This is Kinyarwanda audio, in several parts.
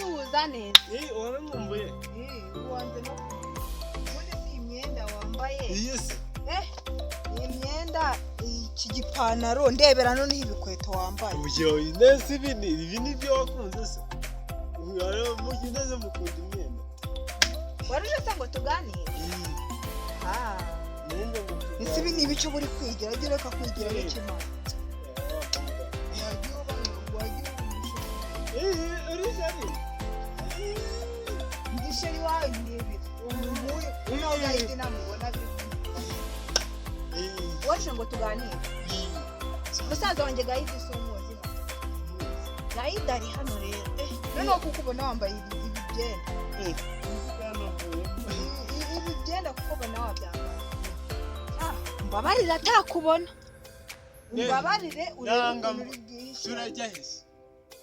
Gusuhuza neza. Warankumbuye? Wanze no ubundi si imyenda wambaye. Iyi se? Iyi myenda, iki gipantaro, ndebera noneho ibikweto wambaye. Uyo, nese ibi ni byo wakunze se? Neze mukunda imyenda. Waruje se ngo tuganire? Ah, Nende ngo ese ibi ni ibice uba uri kwigira? Jya ureka kwigira n'ikimara. Wagiye uba wagiye uba umushoferi. Uri chéri? Ndi chéri wawe, ndebera uyu uno gahita namubona biri. Waje ngo tuganire? Musaza wanjye Gahidi, si umuzi? Gahidi ari hano rero. Noneho kuko ubona wambaye ibi byenda, ibi byenda kuko ubona wabyambaye. Ah, mbabarire atakubona, umbabarire urebe Nanga ukuntu uri bwihishe. Turajya hese?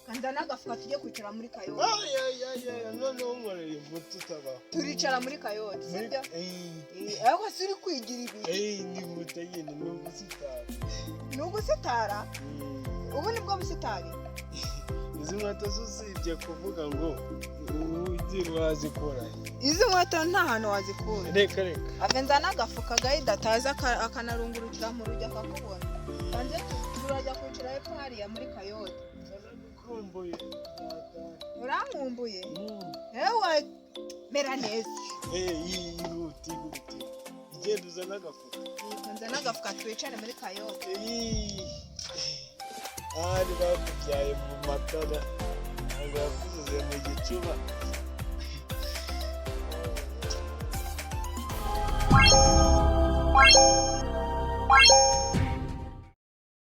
Kanza n'agafuka tujye kwicara muri Kayoti. Ay, noneho nkoreye imbuto utabaho. Turicara muri Kayoti, sibyo? Ariko si uri kwigira ibi? Ni imbuto nyine, ni ubusitani. Ni ugusitara? Ubu ni bwo busitari? Izi nkweto zo, usibye kuvuga ngo ugiye wazikora? Izi nkweto nta hantu wazikura. Reka reka. Ave, nzana agafuka, Gahida ataza akanarungurukira mu rujya akakubona. Banze turajya kwicara hepfo hariya muri Kayoti. Naragukumbuye. Urankumbuye? Ewe, mera neza. Yihuta, ihute, igenda uzane agafuka. Yego, nzana agafuka twicare muri Kayoti. Ahari bakubyaye mu matara ntabwo yakuzuze mu gicuba.